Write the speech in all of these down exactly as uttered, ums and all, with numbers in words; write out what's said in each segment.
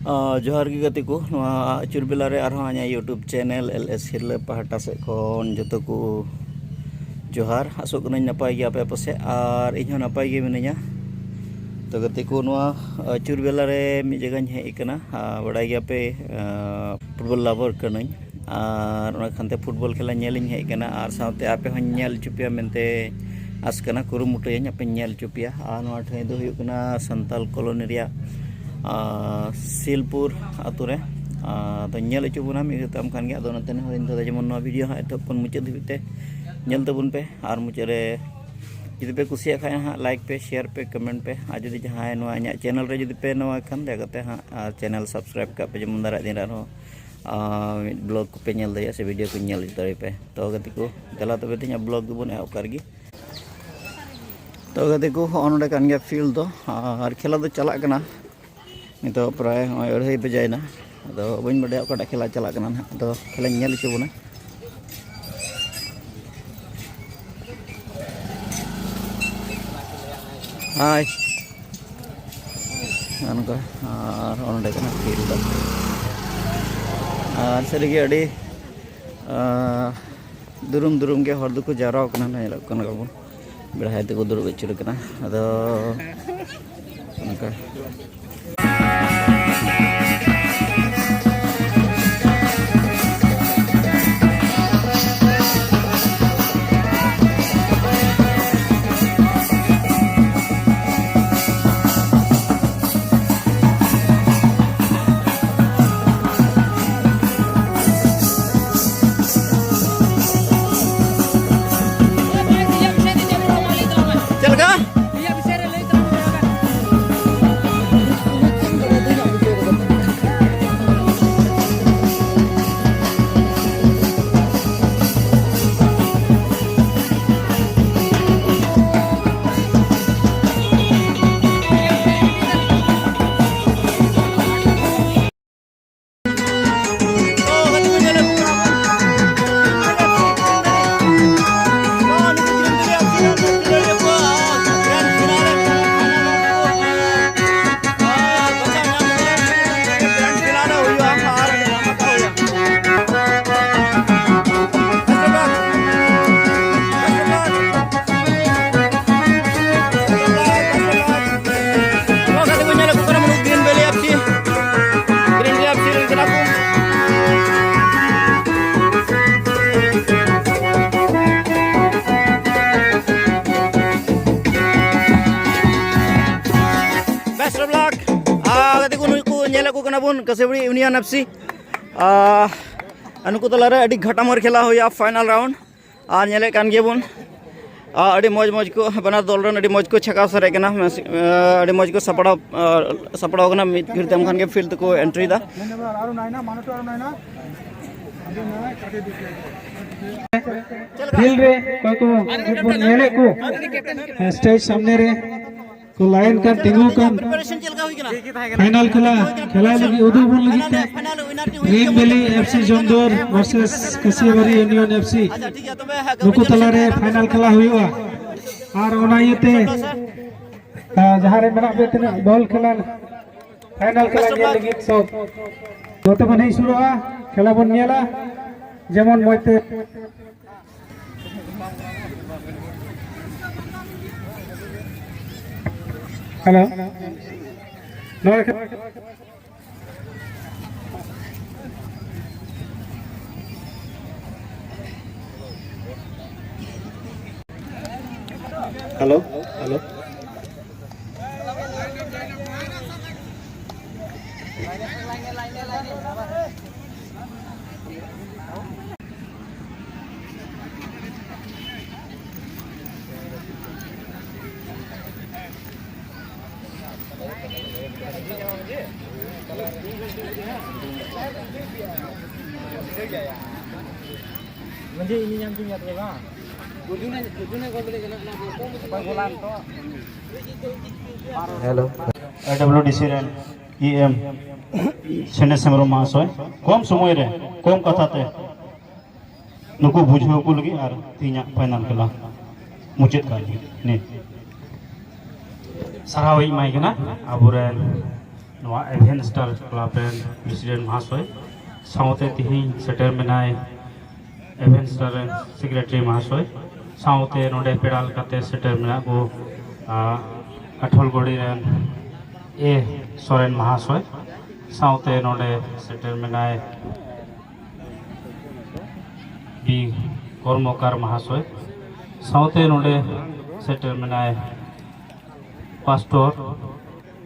ᱟᱨ ᱡᱚᱦᱟᱨ ᱜᱮ ᱜᱟᱛᱮ ᱠᱚ, ᱱᱚᱣᱟ ᱟᱹᱪᱩᱨ ᱵᱮᱞᱟ ᱨᱮ ᱟᱨᱦᱚᱸ ᱤᱧᱟᱹᱜ YouTube channel LS ᱦᱤᱨᱞᱟᱹ ᱯᱟᱦᱴᱟ ᱥᱮᱫ ᱠᱷᱚᱱ ᱡᱚᱛᱚ ᱠᱚ ᱡᱚᱦᱟᱨ᱾ ᱟᱥᱚᱜ ᱠᱟᱹᱱᱟᱹᱧ ᱱᱟᱯᱟᱭ ᱜᱮᱭᱟ ᱯᱮ ᱯᱟᱥᱮᱡ, ᱟᱨ ᱤᱧ ᱦᱚᱸ ᱱᱟᱯᱟᱭ ᱜᱮ ᱢᱤᱱᱟᱹᱧᱟ᱾ ᱛᱚ ᱜᱟᱛᱮ ᱠᱚ, ᱱᱚᱣᱟ ᱟᱹᱪᱩᱨ ᱵᱮᱞᱟ ᱨᱮ ᱢᱤᱫ ᱡᱟᱭᱜᱟᱧ ᱦᱮᱡ ᱟᱠᱟᱱᱟ᱾ ᱟᱨ ᱵᱟᱲᱟᱭ ᱜᱮᱭᱟ ᱯᱮ, ᱟᱨ, football lover ᱠᱟᱹᱱᱟᱹᱧ, ᱟᱨ ᱚᱱᱟ ᱠᱷᱟᱱ ᱛᱮ football ᱠᱷᱮᱞᱟ ᱧᱮᱞᱤᱧ ᱦᱮᱡ ᱟᱠᱟᱱᱟ, ᱟᱨ ᱥᱟᱶᱛᱮ ᱟᱯᱮ ᱦᱚᱸᱧ ᱧᱮᱞ ᱦᱚᱪᱚ ᱯᱮᱭᱟ ᱢᱮᱱᱛᱮ ᱟᱥ ᱠᱟᱱᱟ, ᱠᱩᱨᱩᱢᱩᱴᱩᱭᱟᱹᱧ ᱟᱯᱮᱧ ᱧᱮᱞ ᱦᱚᱪᱚ ᱯᱮᱭᱟ᱾ ᱟᱨ ᱱᱚᱣᱟ ᱴᱷᱟᱹᱭ ᱫᱚ ᱦᱩᱭᱩᱜ ᱠᱟᱱᱟ ᱥᱟᱱᱛᱟᱞ colony ᱨᱮᱭᱟᱜ, ᱟᱨ, ᱥᱤᱞᱯᱩᱨ ᱟᱛᱳ ᱨᱮ᱾ ᱟᱫᱚ ᱧᱮᱞ ᱦᱚᱪᱚ ᱵᱚᱱᱟ ᱢᱤᱫ ᱜᱷᱟᱹᱲᱤᱡ ᱛᱟᱭᱚᱢ ᱠᱷᱟᱱ ᱜᱮ᱾ ᱟᱫᱚ ᱚᱱᱟᱛᱮ ᱦᱚᱸ ᱤᱧ ᱫᱚ ᱡᱮᱢᱚᱱ ᱱᱚᱣᱟ video ᱦᱟᱸᱜ ᱮᱛᱚᱦᱚᱵ ᱠᱷᱚᱱ ᱢᱩᱪᱟᱹᱫ ᱫᱷᱟᱹᱵᱤᱡ ᱛᱮ ᱧᱮᱞ ᱛᱟᱵᱚᱱ ᱯᱮ, ᱟᱨ ᱢᱩᱪᱟᱹᱫ ᱨᱮ ᱡᱩᱫᱤ ᱯᱮ ᱠᱩᱥᱤᱭᱟᱜ ᱠᱷᱟᱡ ᱦᱟᱸᱜ like ᱯᱮ, share ᱯᱮ, comment ᱯᱮ, ᱟᱨ ᱡᱩᱫᱤ ᱡᱟᱦᱟᱸᱭ ᱱᱚᱣᱟ ᱤᱧᱟᱹᱜ channel ᱨᱮ ᱡᱩᱫᱤ ᱯᱮ ᱱᱟᱣᱟ ᱠᱷᱟᱱ ᱫᱟᱭᱟ ᱠᱟᱛᱮ ᱦᱟᱸᱜ, ᱟᱨ, channel subscribe ᱠᱟᱜ ᱯᱮ, ᱡᱮᱢᱚᱱ ᱫᱟᱨᱟᱭ ᱫᱤᱱ ᱨᱮ ᱟᱨᱦᱚᱸ, ᱟᱨ, ᱢᱤᱫ vlog ᱠᱚᱯᱮ ᱧᱮᱞ ᱫᱟᱲᱮᱭᱟᱜᱼᱟ ᱥᱮ video ᱠᱚᱧ ᱧᱮᱞ ᱦᱚᱪᱚ ᱫᱟᱲᱮᱭᱟᱯᱮ᱾ ᱛᱚ ᱜᱟᱛᱮ ᱠᱚ, ᱫᱮᱞᱟ ᱛᱚᱵᱮ ᱛᱮᱦᱮᱧᱟᱜ vlog ᱫᱚᱵᱚᱱ ᱮᱦᱚᱵ ᱠᱟᱜ ᱜᱮ᱾ ᱛᱚ ᱜᱟᱛᱮ ᱠᱚ, ᱦᱚᱸᱜᱼᱚ ᱱᱚᱰᱮ ᱠᱟᱱ ᱜᱮᱭᱟ field ᱫᱚ, ᱟᱨ ᱠᱷᱮᱞᱟ ᱫᱚ ᱪᱟᱞᱟᱜ ᱠᱟᱱᱟ᱾ ᱱᱤᱛᱚᱜ ᱯᱨᱟᱭ ᱱᱚᱜᱼᱚᱭ ᱟᱹᱲᱟᱹᱭ ᱵᱟᱡᱟᱭᱮᱱᱟ᱾ ᱟᱫᱚ ᱵᱟᱹᱧ ᱵᱟᱰᱟᱭᱟ ᱚᱠᱟᱴᱟᱜ ᱠᱷᱮᱞᱟ ᱪᱟᱞᱟᱜ ᱠᱟᱱᱟ ᱱᱟᱦᱟᱜ, ᱟᱫᱚ ᱠᱷᱮᱞᱟᱧ ᱧᱮᱞ ᱦᱚᱪᱚ ᱵᱚᱱᱟ᱾ ᱦᱟᱭ᱾ ᱱᱚᱜᱼᱚ ᱱᱚᱝᱠᱟ, ᱟᱨ ᱱᱚᱜᱼᱚ ᱱᱚᱰᱮ ᱠᱟᱱᱟ field ᱫᱚ᱾ ᱟᱨ ᱥᱟᱹᱨᱤᱜᱮ ᱟᱹᱰᱤ, ᱟᱸ, ᱫᱩᱨᱩᱢ ᱫᱩᱨᱩᱢ ᱜᱮ ᱦᱚᱲ ᱫᱚᱠᱚ ᱡᱟᱣᱨᱟ ᱟᱠᱟᱱᱟ, ᱧᱮᱞᱚᱜ ᱠᱟᱱᱟ ᱵᱚᱱ᱾ ᱵᱮᱲᱦᱟᱭ ᱛᱮᱠᱚ ᱫᱩᱲᱩᱵ ᱟᱹᱪᱩᱨ ᱠᱟᱱᱟ᱾ ᱟᱫᱚ ᱚᱱᱠᱟ᱾ ᱪᱮᱫ ᱞᱮᱠᱟ? ᱠᱟᱱᱟ ᱵᱚᱱ ᱠᱟᱹᱥᱤᱵᱟᱹᱲᱤ ᱤᱭᱩᱱᱤᱭᱚᱱ ᱮᱯᱷ ᱥᱤ᱾ ᱟᱨ ᱱᱩᱠᱩ ᱛᱟᱞᱟᱨᱮ ᱟᱹᱰᱤ ᱜᱷᱟᱴᱟᱢᱟᱨ ᱠᱷᱮᱞᱟ ᱦᱩᱭᱩᱜᱼᱟ, ᱯᱷᱟᱭᱱᱟᱞ ᱨᱟᱣᱩᱱᱰ᱾ ᱟᱨ ᱧᱮᱞᱮᱫ ᱠᱟᱱ ᱜᱮᱭᱟᱵᱚᱱ, ᱟᱨ ᱟᱹᱰᱤ ᱢᱚᱡᱽ ᱢᱚᱡᱽ ᱠᱚ, ᱵᱟᱱᱟᱨ ᱫᱚᱞ ᱨᱮᱱ ᱟᱹᱰᱤ ᱢᱚᱡᱽ ᱠᱚ ᱪᱷᱟᱠᱟᱣ ᱥᱟᱨᱮᱡ ᱠᱟᱱᱟ, ᱟᱹᱰᱤ ᱢᱚᱡᱽ ᱠᱚ ᱥᱟᱯᱲᱟᱣ, ᱥᱟᱯᱲᱟᱣ ᱠᱟᱱᱟ᱾ ᱢᱤᱫ ᱜᱷᱟᱹᱲᱤᱡ ᱛᱟᱭᱚᱢ ᱠᱷᱟᱱ ᱜᱮ ᱯᱷᱤᱞᱰ ᱛᱮᱠᱚ ᱮᱱᱴᱨᱤᱭᱮᱫᱟ᱾ ᱯᱷᱤᱞᱰ ᱨᱮ ᱚᱠᱚᱭ ᱠᱚ ᱵᱚᱱ ᱧᱮᱞᱮᱫ ᱠᱚ, ᱥᱴᱮᱡᱽ ᱥᱟᱢᱱᱮ ᱨᱮ ᱠᱚ ᱞᱟᱭᱤᱱ ᱠᱟᱱ, ᱛᱤᱸᱜᱩ ᱠᱟᱱ, ᱯᱨᱤᱯᱟᱨᱮᱥᱚᱱ ᱪᱮᱫ ᱞᱮᱠᱟ ᱦᱩᱭ ᱠᱟᱱᱟ? ᱯᱷᱟᱭᱱᱟᱞ ᱠᱷᱮᱞᱟ ᱠᱷᱮᱞᱟᱭ ᱞᱟᱹᱜᱤᱫ, ᱩᱫᱩᱜ ᱵᱚᱱ ᱞᱟᱹᱜᱤᱫ ᱛᱮ ᱯᱷᱟᱭᱱᱟᱞ ᱨᱮ ᱩᱭᱱᱟᱨ ᱴᱤᱢ ᱦᱩᱭ ᱰᱨᱤᱢ ᱠᱟᱱᱟ᱾ Bheli F C Jamduar versus Kashiabari union F C. ᱟᱪᱪᱷᱟ, ᱴᱷᱤᱠ ᱜᱮᱭᱟ, ᱛᱚᱵᱮ, ᱦᱮᱸ, ᱱᱩᱠᱩ ᱛᱟᱞᱟᱨᱮ ᱯᱷᱟᱭᱱᱟᱞ ᱠᱷᱮᱞᱟ ᱦᱩᱭᱩᱜᱼᱟ᱾ ᱟᱨ ᱚᱱᱟ ᱤᱭᱟᱹᱛᱮ, ᱟᱨ ᱡᱟᱦᱟᱸ ᱨᱮ ᱢᱮᱱᱟᱜ ᱯᱮ ᱛᱤᱱᱟᱹᱜ ᱵᱚᱞ ᱠᱷᱮᱞᱟ, ᱯᱷᱟᱭᱱᱟᱞ ᱠᱷᱮᱞᱟ ᱧᱮᱞ ᱞᱟᱹᱜᱤᱫ ᱥᱚᱵ ᱱᱚᱛᱮ ᱵᱚᱱ ᱦᱮᱡ ᱥᱩᱨᱩᱜᱼᱟ, ᱠᱷᱮᱞᱟ ᱵᱚᱱ ᱧᱮᱞᱟ ᱡᱮᱢᱚᱱ ᱢᱚᱡᱽ ᱛᱮ᱾ ᱦᱮᱞᱳ, ᱱᱚᱣᱟ ᱦᱮᱞᱳ, ᱦᱮᱞᱳ᱾ ᱢᱟᱹᱡᱷᱤ ᱤᱧ ᱧᱟᱢ ᱠᱤᱧᱟ ᱛᱚᱵᱮ ᱵᱟᱝ? ᱚᱠᱚᱭ ᱜᱳᱞᱟᱢ ᱛᱚ? ᱦᱮᱞᱳ᱾ ᱮ ᱰᱟᱵᱞᱤᱭᱩ ᱰᱤ ᱥᱤ ᱨᱮᱱ ᱤ ᱮᱢ ᱥᱮᱱᱮᱥ ᱦᱮᱢᱵᱨᱚᱢ ᱢᱚᱦᱟᱥᱚᱭ, ᱠᱚᱢ ᱥᱚᱢᱚᱭ ᱨᱮ ᱠᱚᱢ ᱠᱟᱛᱷᱟ ᱛᱮ ᱱᱩᱠᱩ ᱵᱩᱡᱷᱟᱹᱣ ᱠᱚ ᱞᱟᱹᱜᱤᱫ ᱟᱨ ᱛᱮᱦᱮᱧᱟᱜ ᱯᱷᱟᱭᱱᱟᱞ ᱠᱷᱮᱞᱟ ᱢᱩᱪᱟᱹᱫ ᱠᱟᱜ ᱞᱟᱹᱜᱤᱫ ᱱᱤᱛ ᱥᱟᱨᱦᱟᱣ ᱤᱧ ᱮᱢᱟᱭ ᱠᱟᱱᱟ᱾ ᱟᱵᱚᱨᱮᱱ ᱱᱚᱣᱟ ᱮᱵᱷᱮᱱ ᱥᱴᱟᱨ ᱠᱞᱟᱵᱽ ᱨᱮᱱ ᱯᱨᱮᱥᱤᱰᱮᱱᱴ ᱢᱚᱦᱟᱥᱚᱭ, ᱥᱟᱶᱛᱮ ᱛᱮᱦᱮᱧ ᱥᱮᱴᱮᱨ ᱢᱮᱱᱟᱭ ᱮᱵᱷᱮᱱ ᱥᱴᱟᱨ ᱨᱮᱱ ᱥᱮᱠᱨᱮᱴᱟᱨᱤ ᱢᱚᱦᱟᱥᱚᱭ, ᱥᱟᱶᱛᱮ ᱱᱚᱰᱮ ᱯᱮᱲᱟ ᱞᱮᱠᱟᱛᱮ ᱥᱮᱴᱮᱨ ᱢᱮᱱᱟᱜ ᱠᱚ, ᱟ, ᱟᱴᱷᱚᱞᱜᱚᱲᱤ ᱨᱮᱱ ᱮ ᱥᱚᱨᱮᱱ ᱢᱚᱦᱟᱥᱚᱭ, ᱥᱟᱶᱛᱮ ᱱᱚᱰᱮ ᱥᱮᱴᱮᱨ ᱢᱮᱱᱟᱭ ᱵᱤ ᱠᱚᱨᱢᱚᱠᱟᱨ ᱢᱚᱦᱟᱥᱚᱭ, ᱥᱟᱶᱛᱮ ᱱᱚᱰᱮ ᱥᱮᱴᱮᱨ ᱢᱮᱱᱟᱭ ᱯᱟᱥᱴᱚᱨ,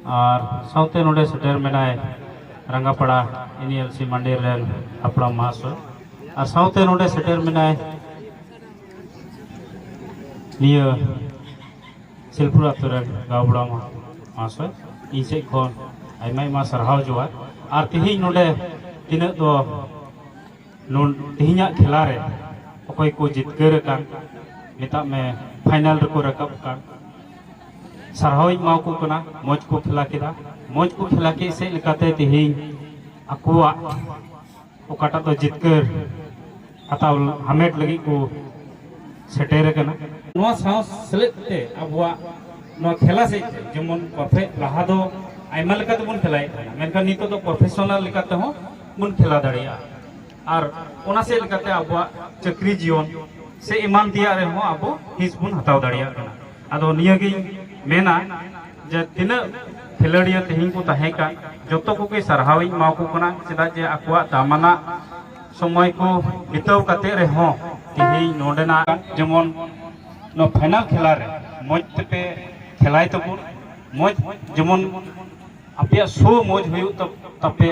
ᱟᱨ ᱥᱟᱶᱛᱮ ᱱᱚᱰᱮ ᱥᱮᱴᱮᱨ ᱢᱮᱱᱟᱭ ᱨᱟᱸᱜᱟᱯᱟᱲᱟ ᱮᱱ ᱮᱞ ᱥᱤ ᱢᱟᱱᱰᱤ ᱨᱮᱱ ᱦᱟᱯᱲᱟᱢ ᱢᱟᱦᱟᱥᱚᱭ, ᱟᱨ ᱥᱟᱶᱛᱮ ᱱᱚᱰᱮ ᱥᱮᱴᱮᱨ ᱢᱮᱱᱟᱭ ᱱᱤᱭᱟᱹ ᱥᱤᱞᱯᱩᱨ ᱟᱛᱳ ᱨᱮᱱ ᱜᱟᱶᱵᱟᱲᱟ ᱢᱟᱦᱟᱥᱚᱭ, ᱤᱧ ᱥᱮᱫ ᱠᱷᱚᱱ ᱟᱭᱢᱟ ᱟᱭᱢᱟ ᱥᱟᱨᱦᱟᱣ ᱡᱚᱦᱟᱨ᱾ ᱟᱨ ᱛᱮᱦᱮᱧ ᱱᱚᱰᱮ ᱛᱤᱱᱟᱹᱜ ᱫᱚ ᱱᱚᱰ-, ᱛᱮᱦᱮᱧᱟᱜ ᱠᱷᱮᱞᱟ ᱨᱮ ᱚᱠᱚᱭ ᱠᱚ ᱡᱤᱛᱠᱟᱹᱨ ᱟᱠᱟᱱ, ᱢᱮᱛᱟᱜ ᱢᱮ ᱯᱷᱟᱭᱱᱟᱞ ᱨᱮᱠᱚ ᱨᱟᱠᱟᱵ ᱟᱠᱟᱱ, ᱥᱟᱨᱦᱟᱣ ᱤᱧ ᱮᱢᱟ ᱠᱚ ᱠᱟᱱᱟ᱾ ᱢᱚᱡᱽ ᱠᱚ ᱠᱷᱮᱞᱟ ᱠᱮᱫᱟ, ᱢᱚᱡᱽ ᱠᱚ ᱠᱷᱮᱞᱟ ᱠᱮᱫ ᱥᱮᱫ ᱞᱮᱠᱟᱛᱮ ᱛᱮᱦᱮᱧ ᱟᱠᱚᱣᱟᱜ ᱚᱠᱟᱴᱟᱜ ᱫᱚ ᱡᱤᱛᱠᱟᱹᱨ ᱦᱟᱛᱟᱣ ᱦᱟᱢᱮᱴ ᱞᱟᱹᱜᱤᱫ ᱠᱚ ᱥᱮᱴᱮᱨ ᱟᱠᱟᱱᱟ᱾ ᱱᱚᱣᱟ ᱥᱟᱶ ᱥᱮᱞᱮᱫ ᱛᱮ ᱟᱵᱚᱣᱟᱜ ᱱᱚᱣᱟ ᱠᱷᱮᱞᱟ ᱥᱮᱫ ᱛᱮ ᱡᱮᱢᱚᱱ ᱯᱨᱚᱯᱷᱮ-, ᱞᱟᱦᱟ ᱫᱚ ᱟᱭᱢᱟ ᱞᱮᱠᱟ ᱛᱮᱵᱚᱱ ᱠᱷᱮᱞᱟᱭᱮᱫ ᱛᱟᱦᱮᱱᱟ, ᱢᱮᱱᱠᱷᱟᱱ ᱱᱤᱛᱚᱜ ᱫᱚ ᱯᱨᱚᱯᱷᱮᱥᱚᱱᱟᱞ ᱞᱮᱠᱟ ᱛᱮᱦᱚᱸ ᱵᱚᱱ ᱠᱷᱮᱞᱟ ᱫᱟᱲᱮᱭᱟᱜᱼᱟ᱾ ᱟᱨ ᱚᱱᱟ ᱥᱮᱫ ᱞᱮᱠᱟᱛᱮ ᱟᱵᱚᱣᱟᱜ ᱪᱟᱹᱠᱨᱤ ᱡᱤᱭᱚᱱ ᱥᱮ ᱮᱢᱟᱱ ᱛᱮᱭᱟᱜ ᱨᱮᱦᱚᱸ ᱟᱵᱚ ᱦᱤᱸᱥ ᱵᱚᱱ ᱦᱟᱛᱟᱣ ᱫᱟᱲᱮᱭᱟᱜ ᱠᱟᱱᱟ᱾ ᱟᱫᱚ ᱱᱤᱭᱟᱹᱜᱤᱧ ᱢᱮᱱᱟ ᱡᱮ ᱛᱤᱱᱟᱹᱜ ᱠᱷᱮᱞᱳᱰᱤᱭᱟᱹ ᱛᱮᱦᱮᱧ ᱠᱚ ᱛᱟᱦᱮᱸ ᱠᱟᱱ, ᱡᱚᱛᱚ ᱠᱚᱜᱮ ᱥᱟᱨᱦᱟᱣᱤᱧ ᱮᱢᱟ ᱠᱚ ᱠᱟᱱᱟ, ᱪᱮᱫᱟᱜ ᱡᱮ ᱟᱠᱚᱣᱟᱜ ᱫᱟᱢᱟᱱᱟᱜ ᱥᱚᱢᱚᱭ ᱠᱚ ᱵᱤᱛᱟᱹᱣ ᱠᱟᱛᱮ ᱨᱮᱦᱚᱸ ᱛᱮᱦᱮᱧ ᱱᱚᱰᱮᱱᱟᱜ ᱡᱮᱢᱚᱱ ᱱᱚᱣᱟ ᱯᱷᱟᱭᱱᱟᱞ ᱠᱷᱮᱞᱟ ᱨᱮ ᱢᱚᱡᱽ ᱛᱮᱯᱮ ᱠᱷᱮᱞᱟᱭ ᱛᱟᱵᱚᱱ, ᱢᱚᱡᱽ ᱡᱮᱢᱚᱱ ᱟᱯᱮᱭᱟᱜ ᱥᱳ ᱢᱚᱡᱽ ᱦᱩᱭᱩᱜ ᱛᱟ-, ᱛᱟᱯᱮ,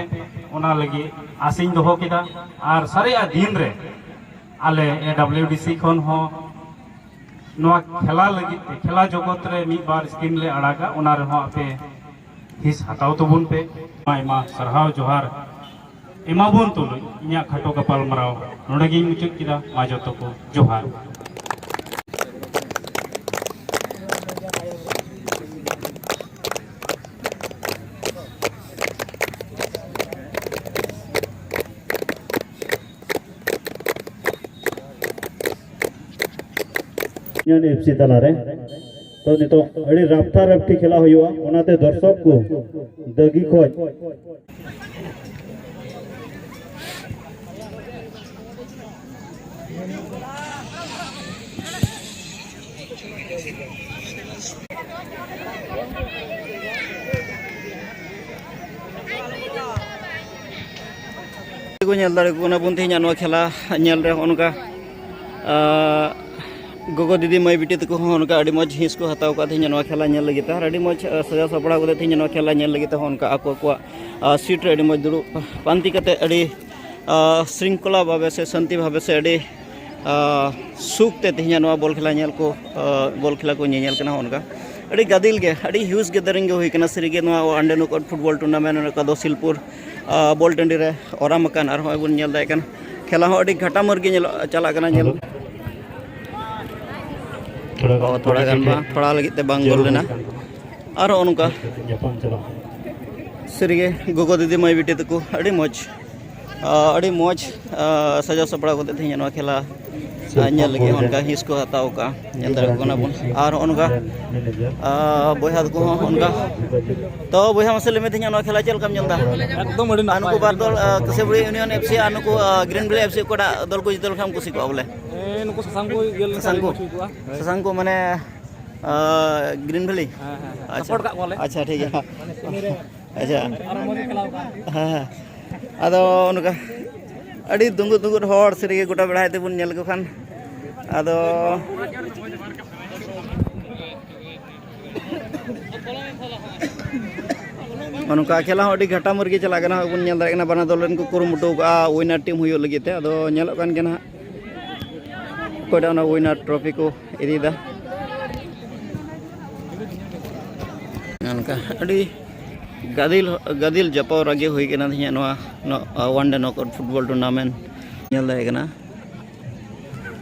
ᱚᱱᱟ ᱞᱟᱹᱜᱤᱫ ᱟᱥᱤᱧ ᱫᱚᱦᱚ ᱠᱮᱫᱟ᱾ ᱟᱨ ᱥᱟᱨᱮᱡᱟᱜ ᱫᱤᱱ ᱨᱮ ᱟᱞᱮ ᱮ ᱰᱟᱵᱞᱤᱭᱩ ᱰᱤ ᱥᱤ ᱠᱷᱚᱱ ᱦᱚᱸ ᱱᱚᱣᱟ ᱠᱷᱮᱞᱟ ᱞᱟᱹᱜᱤᱫ ᱛᱮ, ᱠᱷᱮᱞᱟ ᱡᱚᱜᱚᱛ ᱨᱮ ᱢᱤᱫ ᱵᱟᱨ ᱥᱠᱤᱢ ᱞᱮ ᱟᱲᱟᱜᱟ, ᱚᱱᱟ ᱨᱮᱦᱚᱸ ᱟᱯᱮ ᱦᱤᱸᱥ ᱦᱟᱛᱟᱣ ᱛᱟᱵᱚᱱ ᱯᱮ᱾ ᱟᱭᱢᱟ ᱟᱭᱢᱟ ᱥᱟᱨᱦᱟᱣ ᱡᱚᱦᱟᱨ ᱮᱢᱟᱵᱚᱱ ᱛᱩᱞᱩᱡ ᱤᱧᱟᱹᱜ ᱠᱷᱟᱴᱚ ᱜᱟᱯᱟᱞᱢᱟᱨᱟᱣ ᱱᱚᱰᱮ ᱜᱤᱧ ᱢᱩᱪᱟᱹᱫ ᱠᱮᱫᱟ᱾ ᱢᱟ ᱡᱚᱛᱚ ᱠᱚ ᱡᱚᱦᱟᱨ᱾ ᱤᱭᱩᱱᱤᱭᱚᱱ ᱮᱯᱷ ᱥᱤ ᱛᱟᱞᱟᱨᱮ᱾ ᱛᱚ, ᱱᱤᱛᱚᱜ ᱟᱹᱰᱤ ᱨᱟᱯᱷᱛᱟ ᱨᱟᱯᱷᱴᱤ ᱠᱷᱮᱞᱟ ᱦᱩᱭᱩᱜᱼᱟ, ᱚᱱᱟᱛᱮ ᱫᱚᱨᱥᱚᱠ ᱠᱚ ᱫᱟᱹᱜᱤ ᱠᱷᱚᱡ ᱠᱚ ᱧᱮᱞ ᱫᱟᱲᱮ ᱠᱚ ᱠᱟᱱᱟ ᱵᱚᱱ ᱛᱮᱦᱮᱧᱟᱜ ᱱᱚᱣᱟ ᱠᱷᱮᱞᱟ ᱧᱮᱞ ᱨᱮ᱾ ᱦᱚᱸᱜᱼᱚ ᱱᱚᱝᱠᱟ, ᱟᱸ, ᱜᱚᱜᱚ, ᱫᱤᱫᱤ, ᱢᱟᱹᱭ, ᱵᱤᱴᱤ ᱛᱟᱠᱚ ᱦᱚᱸ ᱚᱱᱠᱟ ᱟᱹᱰᱤ ᱢᱚᱡᱽ ᱦᱤᱸᱥ ᱠᱚ ᱦᱟᱛᱟᱣ ᱠᱟᱫ ᱛᱮᱦᱮᱧᱟᱜ ᱱᱚᱣᱟ ᱠᱷᱮᱞᱟ ᱧᱮᱞ ᱞᱟᱹᱜᱤᱫ ᱛᱮ᱾ ᱟᱨ ᱟᱹᱰᱤ ᱢᱚᱡᱽ, ᱟᱸ, ᱥᱟᱡᱟᱣ ᱥᱟᱯᱲᱟᱣ ᱠᱟᱛᱮ ᱛᱮᱦᱮᱧᱟᱜ ᱱᱚᱣᱟ ᱠᱷᱮᱞᱟ ᱧᱮᱞ ᱞᱟᱹᱜᱤᱫ ᱛᱮᱦᱚᱸ ᱚᱱᱠᱟ ᱟᱠᱚ ᱟᱠᱚᱣᱟᱜ ᱟᱨ ᱥᱤᱴ ᱨᱮ ᱟᱹᱰᱤ ᱢᱚᱡᱽ ᱫᱩᱲᱩᱵ ᱯᱟᱱᱛᱮ ᱠᱟᱛᱮ ᱟᱹᱰᱤ ᱥᱤᱝᱠᱷᱚᱞᱟ ᱵᱷᱟᱵᱮ ᱥᱮ ᱥᱟᱱᱛᱤ ᱵᱷᱟᱵᱮ ᱥᱮ ᱟᱹᱰᱤ ᱥᱩᱠ ᱛᱮ ᱛᱮᱦᱮᱧᱟᱜ ᱱᱚᱣᱟ ᱵᱚᱞ ᱠᱷᱮᱞᱟ ᱧᱮᱞ ᱠᱚ ᱵᱚᱞ ᱠᱷᱮᱞᱟ ᱠᱚ ᱧᱮᱧᱮᱞ ᱠᱟᱱᱟ᱾ ᱚᱱᱠᱟ ᱟᱹᱰᱤ ᱜᱟᱫᱮᱞ ᱜᱮ, ᱟᱹᱰᱤ ᱦᱤᱭᱩᱡᱽ ᱜᱮᱫᱟᱨᱤᱝ ᱜᱮ ᱦᱩᱭ ᱠᱟᱱᱟ ᱥᱟᱹᱨᱤᱜᱮ ᱱᱚᱣᱟ ᱟᱱᱰᱮ ᱱᱚᱠᱟᱣᱩᱴ ᱯᱷᱩᱴᱵᱚᱞ ᱴᱩᱨᱱᱟᱢᱮᱱᱴ ᱚᱠᱟ ᱫᱚ ᱥᱤᱞᱯᱩᱨ ᱵᱚᱞ ᱴᱟᱺᱰᱤ ᱨᱮ ᱚᱨᱟᱢ ᱟᱠᱟᱱ᱾ ᱟᱨ ᱦᱚᱸᱜᱼᱚᱭ ᱵᱚᱱ ᱧᱮᱞ ᱫᱟᱲᱮᱭᱟᱜ ᱠᱟᱱ ᱠᱷᱮᱞᱟ ᱦᱚᱸ ᱟᱹᱰᱤ ᱜᱷᱟᱴᱟ ᱢᱟᱹᱨ ᱜᱮ ᱧᱮᱞᱚᱜ ᱪᱟᱞᱟᱜ ᱠᱟᱱᱟ ᱧᱮᱞ᱾ ᱛᱷᱚᱲᱟ ᱜᱟᱱ ᱚ, ᱛᱷᱚᱲᱟ ᱜᱟᱱ ᱢᱟ ᱛᱷᱚᱲᱟ ᱞᱟᱹᱜᱤᱫ ᱛᱮ ᱵᱟᱝ ᱜᱳᱞ ᱞᱮᱱᱟ᱾ ᱟᱨ ᱦᱚᱸᱜᱼᱚ ᱱᱚᱝᱠᱟ ᱧᱟᱯᱟᱢ ᱪᱟᱞᱟᱜ᱾ ᱥᱟᱹᱨᱤᱜᱮ ᱜᱚᱜᱚ ᱫᱤᱫᱤ ᱢᱟᱹᱭ ᱵᱤᱴᱤ ᱛᱟᱠᱚ ᱟᱹᱰᱤ ᱢᱚᱡᱽ, ᱟᱹᱰᱤ ᱢᱚᱡᱽ ᱥᱟᱡᱟᱣ ᱥᱟᱯᱲᱟᱣ ᱠᱟᱛᱮ ᱛᱮᱦᱮᱧ ᱱᱚᱣᱟ ᱠᱷᱮᱞᱟ ᱧᱮᱞ ᱞᱟᱹᱜᱤᱫ ᱚᱱᱠᱟ ᱦᱤᱸᱥ ᱠᱚ ᱦᱟᱛᱟᱣ ᱠᱟᱜᱼᱟ᱾ ᱧᱮᱞ ᱫᱟᱲᱮᱭᱟᱜ ᱠᱟᱱᱟ ᱵᱚᱱ᱾ ᱟᱨ ᱦᱚᱸᱜᱼᱚ ᱱᱚᱝᱠᱟ ᱵᱚᱭᱦᱟ ᱛᱟᱠᱚ ᱦᱚᱸ ᱚᱱᱠᱟ᱾ ᱛᱚ ᱵᱚᱭᱦᱟ, ᱢᱟᱥᱮ ᱞᱟᱹᱭ ᱢᱮ, ᱛᱮᱦᱮᱧᱟᱜ ᱱᱚᱣᱟ ᱠᱷᱮᱞᱟ ᱪᱮᱫ ᱞᱮᱠᱟᱢ ᱧᱮᱞ ᱮᱫᱟ? ᱮᱠᱫᱚᱢ ᱟᱹᱰᱤ ᱟᱨ ᱱᱟᱯᱟᱭ᱾ ᱱᱩᱠᱩ ᱵᱟᱨ ᱫᱚᱞ, ᱠᱟᱹᱥᱟᱹᱵᱲᱤ ᱤᱭᱩᱱᱤᱭᱚᱱ ᱮᱯᱷ ᱥᱤ ᱟᱨ ᱱᱩᱠᱩ ᱜᱨᱤᱱ ᱵᱷᱮᱞᱤ ᱮᱯᱷ ᱥᱤ, ᱚᱠᱟᱴᱟᱜ ᱫᱚᱞ ᱠᱚ ᱡᱤᱛᱟᱹᱣ ᱞᱮᱠᱷᱟᱱ ᱠᱩᱥᱤ ᱠᱚᱜᱼᱟ ᱵᱚᱞᱮ? ᱮ, ᱱᱩᱠᱩ ᱥᱟᱥᱟᱝ ᱠᱚ ᱤᱭᱟᱹ ᱞᱮᱱᱠᱷᱟᱱ ᱥᱟᱥᱟᱝ ᱟᱹᱰᱤ ᱠᱚ? ᱢᱚᱡᱽ ᱦᱩᱭ ᱠᱚᱜᱼᱟ᱾ ᱦᱳᱭ᱾ ᱥᱟᱥᱟᱝ ᱠᱚ ᱢᱟᱱᱮ, ᱟᱸ, ᱜᱨᱤᱱ ᱵᱷᱮᱞᱤ? ᱦᱮᱸ, ᱦᱮᱸ, ᱦᱮᱸ᱾ ᱟᱪᱪᱷᱟ᱾ ᱥᱟᱯᱳᱨᱴ ᱠᱟᱜ ᱠᱚᱣᱟᱞᱮ᱾ ᱟᱪᱪᱷᱟ, ᱴᱷᱤᱠ ᱜᱮᱭᱟ᱾ ᱟᱪᱪᱷᱟ᱾ ᱟᱨ ᱢᱚᱡᱽ ᱜᱮ ᱠᱷᱮᱞᱟ ᱠᱚᱣᱟ᱾ ᱦᱮᱸ, ᱦᱮᱸ᱾ ᱟᱫᱚ ᱱᱚᱝᱠᱟ ᱟᱹᱰᱤ ᱫᱩᱸᱜᱩᱫ ᱫᱩᱸᱜᱩᱫ ᱦᱚᱲ ᱥᱟᱹᱨᱤᱜᱮ ᱜᱚᱴᱟ ᱵᱮᱲᱦᱟᱭ ᱛᱮᱵᱚᱱ ᱧᱮᱞ ᱠᱚ ᱠᱷᱟᱱ᱾ ᱟᱫᱚ ᱱᱚᱝᱠᱟ ᱠᱷᱮᱞᱟ ᱦᱚᱸ ᱟᱹᱰᱤ ᱜᱷᱟᱴᱟ ᱢᱟᱹᱨ ᱜᱮ ᱪᱟᱞᱟᱜ ᱠᱟᱱᱟ᱾ ᱵᱚᱱ ᱧᱮᱞ ᱫᱟᱲᱮᱭᱟᱜ ᱠᱟᱱᱟ, ᱵᱟᱱᱟᱨ ᱫᱚᱞ ᱨᱮᱱ ᱠᱚ ᱠᱩᱨᱩᱢᱩᱴᱩ ᱠᱟᱜᱼᱟ ᱩᱭᱱᱟᱨ ᱴᱤᱢ ᱦᱩᱭᱩᱜ ᱞᱟᱹᱜᱤᱫ ᱛᱮ᱾ ᱟᱫᱚ ᱧᱮᱞᱚᱜ ᱠᱟᱱ ᱜᱮᱭᱟ ᱱᱟᱦᱟᱜ ᱚᱠᱚᱭᱴᱟᱜ ᱚᱱᱟ ᱩᱭᱱᱟᱨ ᱴᱨᱚᱯᱷᱤ ᱠᱚ ᱤᱫᱤᱭᱮᱫᱟ᱾ ᱚᱱᱠᱟ ᱟᱹᱰᱤ ᱜᱟᱫᱮᱞ, ᱜᱟᱫᱮᱞ ᱡᱟᱯᱟᱣ ᱨᱟᱜᱮ ᱦᱩᱭ ᱠᱟᱱᱟ ᱛᱮᱦᱮᱧᱟᱜ ᱱᱚᱣᱟ, ᱱᱚᱣᱟ ᱚᱣᱟᱱ ᱰᱮ ᱱᱚᱠᱟᱣᱩᱴ ᱯᱷᱩᱴᱵᱚᱞ ᱴᱩᱨᱱᱟᱢᱮᱱᱴ ᱧᱮᱞ ᱫᱟᱲᱮᱭᱟᱜ ᱠᱟᱱᱟ᱾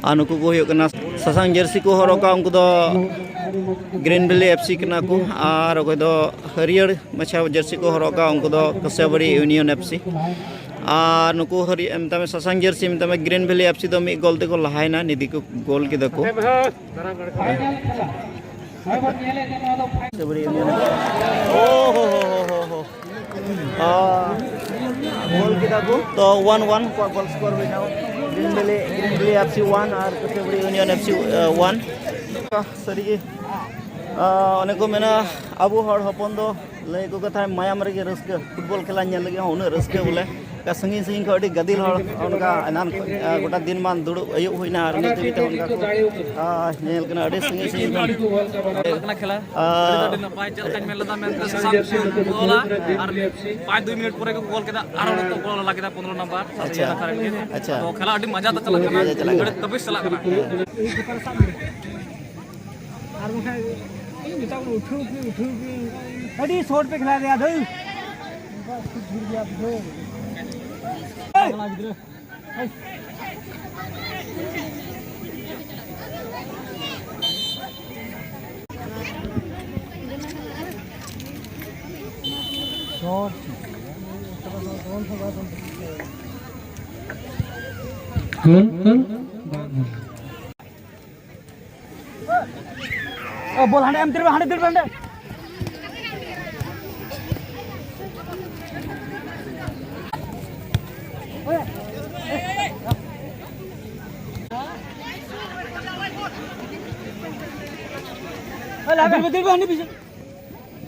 ᱟᱨ ᱱᱩᱠᱩ ᱠᱚ ᱦᱩᱭᱩᱜ ᱠᱟᱱᱟ ᱥᱟᱥᱟᱝ ᱡᱟᱹᱨᱥᱤ ᱠᱚ ᱦᱚᱨᱚᱜ ᱠᱟᱜᱼᱟ, ᱩᱱᱠᱩ ᱫᱚ ᱜᱨᱤᱱ ᱵᱷᱮᱞᱤ ᱮᱯᱷ ᱥᱤ ᱠᱟᱱᱟ ᱠᱚ᱾ ᱟᱨ ᱚᱠᱚᱭ ᱫᱚ ᱦᱟᱹᱨᱭᱟᱹᱲ ᱢᱟᱪᱷᱟ ᱡᱟᱹᱨᱥᱤ ᱠᱚ ᱦᱚᱨᱚᱜ ᱠᱟᱜᱼᱟ, ᱩᱱᱠᱩ ᱫᱚ ᱠᱟᱹᱥᱟᱹᱵᱟᱹᱲᱤ ᱤᱭᱩᱱᱤᱭᱚᱱ ᱮᱯᱷ ᱥᱤ᱾ ᱟᱨ ᱱᱩᱠᱩ ᱦᱟᱹᱨᱭᱟᱹ-, ᱢᱮᱛᱟᱜ ᱢᱮ ᱥᱟᱥᱟᱝ ᱡᱟᱹᱨᱥᱤ, ᱢᱮᱛᱟᱜ ᱢᱮ ᱜᱨᱤᱱ ᱵᱷᱮᱞᱤ ᱮᱯᱷ ᱥᱤ ᱫᱚ ᱢᱤᱫ ᱜᱳᱞ ᱛᱮᱠᱚ ᱞᱟᱦᱟᱭᱮᱱᱟ, ᱱᱤᱫᱤ ᱠᱚ ᱜᱳᱞ ᱠᱮᱫᱟ ᱠᱚ᱾ ᱥᱟᱹᱵᱲᱤ ᱤᱭᱩᱱᱤᱭᱚᱱ᱾ ᱳ ᱦᱳ ᱦᱳ ᱦᱳ ᱦᱳ᱾ ᱟ, ᱜᱳᱞ ᱠᱮᱫᱟ ᱠᱚ᱾ ᱛᱚ, ᱚᱣᱟᱱ ᱚᱣᱟᱱ ᱠᱚᱣᱟᱜ ᱜᱳᱞ ᱥᱠᱳᱨ ᱦᱩᱭᱱᱟ᱾ ᱜᱨᱤᱱ ᱵᱷᱮᱞᱤ, ᱜᱨᱤᱱ ᱵᱷᱮᱞᱤ ᱮᱯᱷ ᱥᱤ ᱚᱣᱟᱱ ᱟᱨ ᱠᱟᱹᱥᱟᱹᱵᱲᱤ ᱤᱭᱩᱱᱤᱭᱚᱱ ᱮᱯᱷ ᱥᱤ, ᱟ, ᱚᱣᱟᱱ᱾ ᱥᱟᱹᱨᱤᱜᱮ, ᱟ, ᱚᱱᱮ ᱠᱚ ᱢᱮᱱᱟ, ᱟᱵᱚ ᱦᱚᱲ ᱦᱚᱯᱚᱱ ᱫᱚ ᱞᱟᱹᱭ ᱟᱠᱚ ᱠᱟᱛᱷᱟ, ᱢᱟᱭᱟᱢ ᱨᱮᱜᱮ ᱨᱟᱹᱥᱠᱟᱹ᱾ ᱯᱷᱩᱴᱵᱚᱞ ᱠᱷᱮᱞᱟ ᱧᱮᱞ ᱞᱟᱹᱜᱤᱫ ᱦᱚᱸ ᱩᱱᱟᱹᱜ ᱨᱟᱹᱥᱠᱟᱹ ᱵᱚᱞᱮ᱾ ᱚᱱᱠᱟ ᱥᱟᱺᱜᱤᱧ ᱥᱟᱺᱜᱤᱧ ᱠᱷᱚᱱ ᱟᱹᱰᱤ ᱜᱟᱫᱮᱞ ᱦᱚᱲ, ᱚᱱᱠᱟ ᱮᱱᱟᱱ ᱠᱷᱚᱱ, ᱟ, ᱜᱚᱴᱟ ᱫᱤᱱ ᱢᱟ ᱫᱩᱲᱩᱵ ᱟᱹᱭᱩᱵ ᱦᱩᱭᱱᱟ, ᱟᱨ ᱱᱤᱛ ᱫᱷᱟᱹᱵᱤᱡ ᱛᱮ ᱚᱱᱠᱟ ᱠᱚ, ᱟ, ᱧᱮᱞ ᱠᱟᱱᱟ ᱟᱹᱰᱤ ᱥᱟᱺᱜᱤᱧ ᱥᱟᱺᱜᱤᱧ ᱠᱷᱚᱱ᱾ ᱪᱟᱞᱟᱜ ᱠᱟᱱᱟ ᱠᱷᱮᱞᱟ᱾ ᱟ, ᱟᱹᱰᱤ ᱫᱚ ᱟᱹᱰᱤ ᱱᱟᱯᱟᱭ, ᱪᱮᱫ ᱞᱮᱠᱟᱧ ᱢᱮᱱ ᱞᱮᱫᱟ ᱢᱮᱱᱛᱮ ᱥᱟᱥᱟᱝ ᱠᱚ ᱜᱳᱞᱟ, ᱟᱨ ᱯᱟᱸᱪ ᱫᱩᱭ ᱢᱤᱱᱤᱴ ᱯᱚᱨᱮ ᱠᱚ ᱜᱳᱞ ᱠᱮᱫᱟ, ᱟᱨᱦᱚᱸ ᱱᱤᱛᱚᱜ ᱜᱳᱞ ᱞᱟᱜᱟ ᱠᱮᱫᱟ ᱯᱚᱱᱨᱚ ᱱᱟᱢᱵᱟᱨ᱾ ᱟᱪᱪᱷᱟ᱾ ᱟᱪᱪᱷᱟ᱾ ᱛᱚ, ᱠᱷᱮᱞᱟ ᱟᱹᱰᱤ ᱢᱚᱡᱟ ᱛᱮ ᱪᱟᱞᱟᱜ ᱠᱟᱱᱟ, ᱢᱚᱡᱟ ᱪᱟᱞᱟᱜ ᱠᱟᱱᱟ᱾ ᱟᱹᱰᱤ ᱛᱟᱵᱤᱥ ᱪᱟᱞᱟᱜ ᱠᱟᱱᱟ᱾ ᱟᱨ ᱵᱟᱝᱠᱷᱟᱱ ᱡᱚᱛᱚ ᱠᱚ ᱩᱴᱷᱟᱹᱣ ᱠᱮ, ᱩᱴᱷᱟᱹᱣ ᱠᱮ, ᱟᱹᱰᱤ ᱥᱚᱴ ᱯᱮ ᱠᱷᱮᱞᱟ ᱨᱮᱭᱟ ᱫᱟᱹᱭ᱾ ᱚᱱᱠᱟ ᱠᱷᱩᱵ ᱵᱷᱤᱲ ᱜᱮᱭᱟ ᱵᱩᱡᱷᱟᱹᱣ᱾ ᱠᱚᱲᱟ ᱜᱤᱫᱽᱨᱟᱹ᱾ ᱥᱚᱴ᱾ ᱜᱳᱞ, ᱜᱳᱞ, ᱵᱟᱝ ᱜᱳᱞ᱾ ᱚ, ᱵᱚᱞ ᱦᱟᱸᱰᱮ ᱮᱢ, ᱫᱟᱹᱲ ᱢᱮ, ᱦᱟᱸᱰᱮ ᱫᱟᱹᱲ ᱢᱮ, ᱦᱟᱸᱰᱮ᱾ ᱚ, ᱞᱟᱦᱟ ᱫᱟᱹᱲ ᱢᱮ, ᱫᱟᱹᱲ ᱢᱮ, ᱦᱟᱸᱰᱮ ᱯᱤᱪᱷᱮ᱾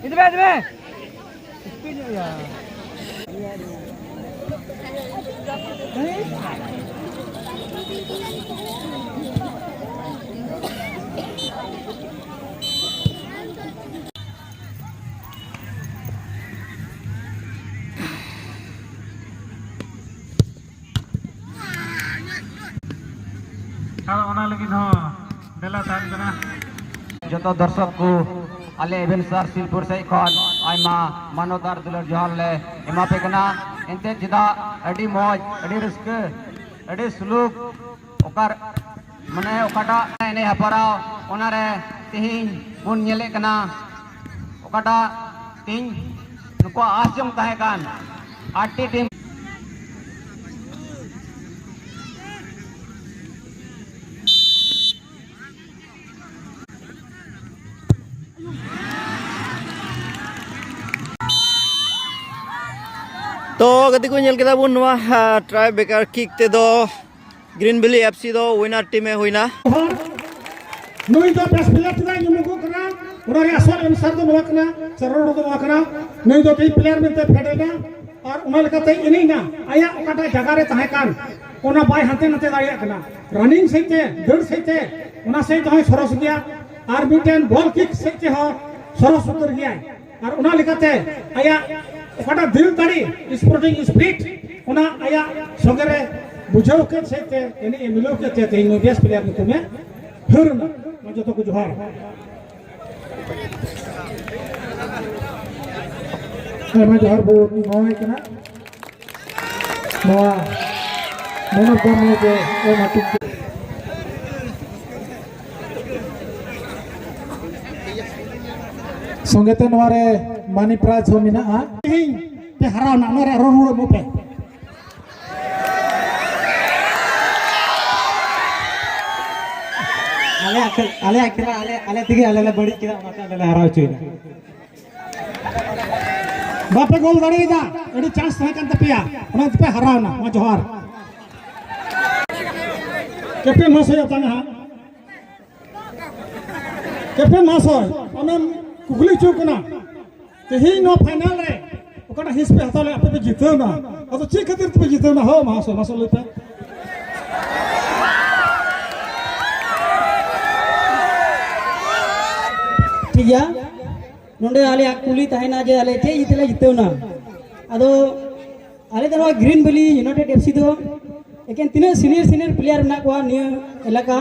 ᱤᱫᱤ ᱢᱮ, ᱤᱫᱤ ᱢᱮ᱾ ᱟᱨ ᱚᱱᱟ ᱞᱟᱹᱜᱤᱫ ᱦᱚᱸ ᱫᱮᱞᱟ ᱛᱟᱦᱮᱱ ᱠᱟᱱᱟ᱾ ᱡᱚᱛᱚ ᱫᱚᱨᱥᱚᱠ ᱠᱚ, ᱟᱞᱮ ᱮᱵᱷᱮᱱ ᱥᱟᱨ ᱥᱤᱞᱯᱩᱨ ᱥᱮᱫ ᱠᱷᱚᱱ ᱟᱭᱢᱟ ᱢᱟᱱᱚᱛ ᱟᱨ ᱫᱩᱞᱟᱹᱲ ᱡᱚᱦᱟᱨ ᱞᱮ ᱮᱢᱟ ᱯᱮ ᱠᱟᱱᱟ᱾ ᱮᱱᱛᱮ ᱪᱮᱫᱟᱜ ᱟᱹᱰᱤ ᱢᱚᱡᱽ, ᱟᱹᱰᱤ ᱨᱟᱹᱥᱠᱟᱹ, ᱟᱹᱰᱤ ᱥᱩᱞᱩᱠ, ᱚᱠᱟ, ᱢᱟᱱᱮ ᱚᱠᱟᱴᱟᱜ ᱮᱱᱮᱡ ᱦᱮᱯᱨᱟᱣ, ᱚᱱᱟᱨᱮ ᱛᱮᱦᱮᱧ ᱵᱚᱱ ᱧᱮᱞᱮᱫ ᱠᱟᱱᱟ, ᱚᱠᱟᱴᱟᱜ ᱛᱮᱦᱮᱧ ᱱᱩᱠᱩᱣᱟᱜ ᱟᱥ ᱡᱚᱝ ᱛᱟᱦᱮᱸ ᱠᱟᱱ, ᱟᱴ ᱴᱤ ᱴᱤᱢ᱾ ᱛᱚ ᱜᱟᱛᱮ ᱠᱚ, ᱧᱮᱞ ᱠᱮᱫᱟ ᱵᱚᱱ ᱱᱚᱣᱟ, ᱟ, ᱴᱨᱟᱭ ᱵᱨᱮᱠᱟᱨ ᱠᱤᱠ ᱛᱮᱫᱚ ᱜᱨᱤᱱ ᱵᱷᱮᱞᱤ ᱮᱯᱷ ᱥᱤ ᱫᱚ ᱣᱤᱱᱟᱨ ᱴᱤᱢ ᱮ ᱦᱩᱭᱱᱟ᱾ ᱱᱩᱭ ᱫᱚ ᱵᱮᱥᱴ ᱯᱞᱮᱭᱟᱨ ᱪᱮᱫᱟᱜ ᱧᱩᱢᱚᱜᱚᱜ ᱠᱟᱱᱟ? ᱚᱱᱟ ᱨᱮᱭᱟᱜ ᱟᱥᱚᱞ ᱮᱱᱥᱟᱨ ᱫᱚ ᱱᱚᱣᱟ ᱠᱟᱱᱟ, ᱥᱮ ᱨᱚᱲ ᱫᱚ ᱱᱚᱣᱟ ᱠᱟᱱᱟ, ᱱᱩᱭ ᱫᱚ ᱵᱮᱥᱴ ᱯᱞᱮᱭᱟᱨ ᱢᱮᱱᱛᱮ ᱯᱷᱮᱰ ᱮᱱᱟ᱾ ᱟᱨ ᱚᱱᱟ ᱞᱮᱠᱟᱛᱮ ᱮᱱᱮᱡ ᱮᱱᱟ, ᱟᱭᱟᱜ ᱚᱠᱟᱴᱟᱜ ᱡᱟᱭᱜᱟ ᱨᱮ ᱛᱟᱦᱮᱸ ᱠᱟᱱ, ᱚᱱᱟ ᱵᱟᱭ ᱦᱟᱱᱛᱮ ᱱᱟᱛᱮ ᱫᱟᱲᱮᱭᱟᱜ ᱠᱟᱱᱟ᱾ ᱨᱟᱱᱤᱝ ᱥᱮᱫ ᱛᱮ, ᱫᱟᱹᱲ ᱥᱮᱫ ᱛᱮ, ᱚᱱᱟ ᱥᱮᱫ ᱫᱚ ᱦᱚᱸᱭ ᱥᱚᱨᱚᱥ ᱜᱮᱭᱟ᱾ ᱟᱨ ᱢᱤᱫᱴᱮᱱ ᱵᱚᱞ ᱠᱤᱠ ᱥᱮᱫ ᱛᱮᱦᱚᱸ ᱥᱚᱨᱚᱥ ᱩᱛᱟᱹᱨ ᱜᱮᱭᱟᱭ᱾ ᱟᱨ ᱚᱱᱟ ᱞᱮᱠᱟᱛᱮ ᱟᱭᱟᱜ ᱚᱠᱟᱴᱟᱜ ᱫᱤᱞ ᱫᱟᱲᱮ, ᱥᱯᱳᱨᱴᱤᱝ ᱥᱯᱤᱨᱤᱴ, ᱚᱱᱟ ᱟᱭᱟᱜ ᱥᱚᱸᱜᱮ ᱨᱮ ᱵᱩᱡᱷᱟᱹᱣ ᱠᱮᱫ ᱥᱮᱫ ᱛᱮ ᱮᱱᱮᱡ ᱮ ᱢᱤᱞᱟᱹᱣ ᱠᱮᱫ ᱛᱮ ᱛᱮᱦᱮᱧ ᱱᱩᱭ ᱵᱮᱥᱴ ᱯᱞᱮᱭᱟᱨ ᱧᱩᱛᱩᱢᱮ ᱦᱟᱹᱨ ᱮᱱᱟ᱾ ᱢᱟ ᱡᱚᱛᱚ ᱠᱚ ᱡᱚᱦᱟᱨ᱾ ᱟᱭᱢᱟ ᱡᱚᱦᱟᱨ ᱵᱚ ᱮᱢᱟᱣᱟᱭ ᱠᱟᱱᱟ᱾ ᱱᱚᱣᱟ ᱢᱚᱱᱚᱛ ᱫᱟᱢ ᱞᱟᱹᱜᱤᱫ ᱮᱢ ᱦᱟᱹᱴᱤᱧ ᱠᱮᱫᱟ᱾ ᱥᱚᱸᱜᱮᱛᱮ ᱱᱚᱣᱟ ᱨᱮ ᱢᱟᱱᱤ ᱯᱨᱟᱭᱤᱡᱽ ᱦᱚᱸ ᱢᱮᱱᱟᱜᱼᱟ᱾ ᱛᱮᱦᱮᱧ ᱯᱮ ᱦᱟᱨᱟᱣᱱᱟ, ᱱᱚᱣᱟ ᱨᱮᱭᱟᱜ ᱨᱚᱲ ᱨᱩᱣᱟᱹᱲ ᱮᱢᱚᱜ ᱯᱮ᱾ ᱟᱞᱮᱭᱟᱜ ᱠᱷᱮᱞ, ᱟᱞᱮᱭᱟᱜ ᱠᱷᱮᱞᱟ ᱟᱞᱮ, ᱟᱞᱮ ᱛᱮᱜᱮ ᱟᱞᱮ ᱞᱮ ᱵᱟᱹᱲᱤᱡ ᱠᱮᱫᱟ, ᱚᱱᱟᱛᱮ ᱟᱞᱮ ᱞᱮ ᱦᱟᱨᱟᱣ ᱦᱚᱪᱚᱭᱮᱱᱟ᱾ ᱵᱟᱯᱮ ᱜᱳᱞ ᱫᱟᱲᱮᱭᱟᱫᱟ, ᱟᱹᱰᱤ ᱪᱟᱱᱥ ᱛᱟᱦᱮᱸ ᱠᱟᱱ ᱛᱟᱯᱮᱭᱟ, ᱚᱱᱟ ᱛᱮᱯᱮ ᱦᱟᱨᱟᱣᱱᱟ᱾ ᱢᱟ ᱡᱚᱦᱟᱨ᱾ ᱠᱮᱯᱴᱮᱱ ᱢᱚᱦᱟᱥᱚᱭ ᱛᱟᱦᱮᱸ ᱦᱟᱸᱜ᱾ ᱠᱮᱯᱴᱮᱱ ᱢᱚᱦᱟᱥᱚᱭ, ᱟᱢᱮᱢ ᱠᱩᱠᱞᱤ ᱦᱚᱪᱚ ᱠᱟᱱᱟ, ᱛᱮᱦᱮᱧ ᱱᱚᱣᱟ ᱯᱷᱟᱭᱱᱟᱞ ᱨᱮ ᱚᱠᱟᱴᱟᱜ ᱦᱤᱸᱥ ᱯᱮ ᱦᱟᱛᱟᱣ ᱞᱮᱫ, ᱟᱯᱮ ᱯᱮ ᱡᱤᱛᱟᱹᱣ ᱮᱱᱟ, ᱟᱫᱚ ᱪᱮᱫ ᱠᱷᱟᱹᱛᱤᱨ ᱛᱮᱯᱮ ᱡᱤᱛᱟᱹᱣ ᱮᱱᱟ? ᱦᱳ ᱢᱚᱦᱟᱥᱚᱭ, ᱢᱟᱥᱮ ᱞᱟᱹᱭ ᱯᱮ᱾ ᱴᱷᱤᱠ ᱜᱮᱭᱟ, ᱱᱚᱰᱮ ᱟᱞᱮᱭᱟᱜ ᱠᱩᱞᱤ ᱛᱟᱦᱮᱱᱟ ᱡᱮ ᱟᱞᱮ ᱪᱮᱫ ᱤᱭᱟᱹ ᱛᱮᱞᱮ ᱡᱤᱛᱟᱹᱣ ᱮᱱᱟ᱾ ᱟᱫᱚ ᱟᱞᱮ ᱫᱚ ᱱᱚᱣᱟ ᱜᱨᱤᱱ ᱵᱷᱮᱞᱤ ᱭᱩᱱᱟᱭᱴᱮᱰ ᱮᱯᱷ ᱥᱤ ᱫᱚ ᱮᱠᱮᱱ ᱛᱤᱱᱟᱹᱜ ᱥᱤᱱᱤᱭᱟᱨ ᱥᱤᱱᱤᱭᱟᱨ ᱯᱞᱮᱭᱟᱨ ᱢᱮᱱᱟᱜ ᱠᱚᱣᱟ ᱱᱤᱭᱟᱹ ᱮᱞᱟᱠᱟ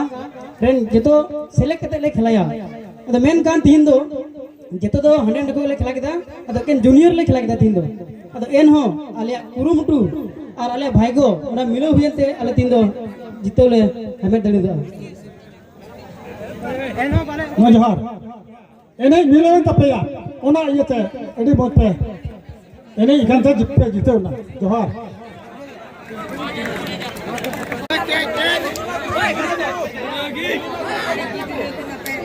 ᱨᱮᱱ, ᱡᱚᱛᱚ ᱥᱮᱞᱮᱠᱴ ᱠᱟᱛᱮ ᱞᱮ ᱠᱷᱮᱞᱟᱭᱟ᱾ ᱟᱫᱚ ᱢᱮᱱᱠᱷᱟᱱ ᱛᱤᱦᱤᱧ ᱫᱚ ᱡᱚᱛᱚ ᱫᱚ ᱦᱟᱸᱰᱮ ᱱᱟᱸᱰᱮ ᱠᱚ ᱞᱮ ᱠᱷᱮᱞᱟ ᱠᱮᱫᱟ, ᱟᱫᱚ ᱮᱠᱮᱱ ᱡᱩᱱᱤᱭᱟᱨ ᱞᱮ ᱠᱷᱮᱞᱟ ᱠᱮᱫᱟ ᱛᱤᱦᱤᱧ ᱫᱚ᱾ ᱟᱫᱚ ᱮᱱᱦᱚᱸ ᱟᱞᱮᱭᱟᱜ ᱠᱩᱨᱩᱢᱩᱴᱩ ᱟᱨ ᱟᱞᱮᱭᱟᱜ ᱵᱷᱟᱭᱜᱚ ᱚᱱᱟ ᱢᱤᱞᱟᱹᱣ ᱦᱩᱭᱮᱱ ᱛᱮ ᱟᱞᱮ ᱛᱤᱦᱤᱧ ᱫᱚ ᱡᱤᱛᱟᱹᱣ ᱞᱮ ᱦᱟᱢᱮᱴ ᱫᱟᱲᱮᱭᱟᱫᱟ᱾ ᱢᱟ ᱡᱚᱦᱟᱨ᱾ ᱮᱱᱮᱡ ᱢᱤᱞᱟᱹᱣᱮᱱ ᱛᱟᱯᱮᱭᱟ, ᱚᱱᱟ ᱤᱭᱟᱹᱛᱮ ᱟᱹᱰᱤ ᱢᱚᱡᱽ ᱯᱮ ᱮᱱᱮᱡ ᱠᱟᱱ ᱛᱮ ᱯᱮ ᱡᱤᱛᱟᱹᱣ ᱮᱱᱟ᱾ ᱡᱚᱦᱟᱨ᱾